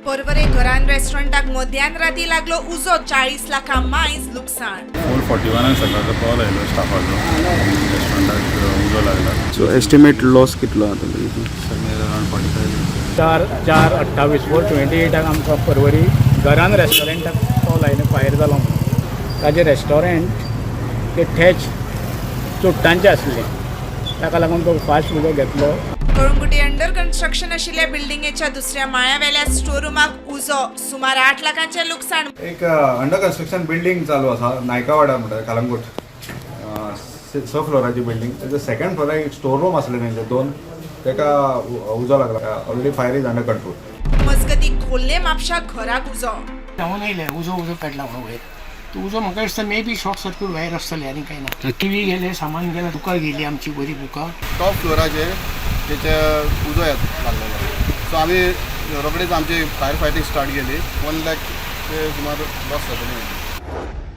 पर्वरे घरान रेस्टॉरंटाक मध्यान राती लागलो उजो. 40 लाखां मायज लुकसाण. 4:41 सकाळचो कॉल आयलो स्टाफाचो, रेस्टॉरंटाक उजो लागला. सो एस्टिमेट लॉस कितलो आहा तुमचो? सगळे अरावंड 45. 4:4:28, 4:28 आमकां पर्वरी घरान रेस्टॉरंटाक कॉल आयलो, फायर जालो म्हणून. ताजें रेस्टॉरंट ते ठेच चुट्टांचें आसलें, ताका लागून तो फास्ट उजो घेतलो. कळंगुटे अंडर कन्स्ट्रक्शन आशिल्ल्या बिल्डिंगेच्या दुसऱ्या माळ्यावेल्या स्टोर रुमाक उजो. सुमार 8 लाखांचें लुकसाण. एक अंडर कन्स्ट्रक्शन बिल्डींग चालू आसा नायकावाडा म्हणटा कलंगूट. स फ्लोराची बिल्डींग. तेजे सेकंड फ्लोरार एक स्टोर रूम आसले तेंचे दोन, तेका उजो लागला. Already fire is under control. मजगती, खोल्ले म्हापशा घराक उजो. धांवून येयले, उजो उजो पेटला म्हणून वयर. तो उजो म्हाका दिसता may be short circuit wire आसतले, आनी कांय ना. टिवी गेले, सामान गेलें, बुकां गेली आमची, बरी बुकां. टॉप फ्लोराचेर तेच्या उजो लागलेलो. सो आमी रोखडीच आमची फायर फायटींग स्टार्ट केली. 1 लॅक ते सुमार लॉस जातले.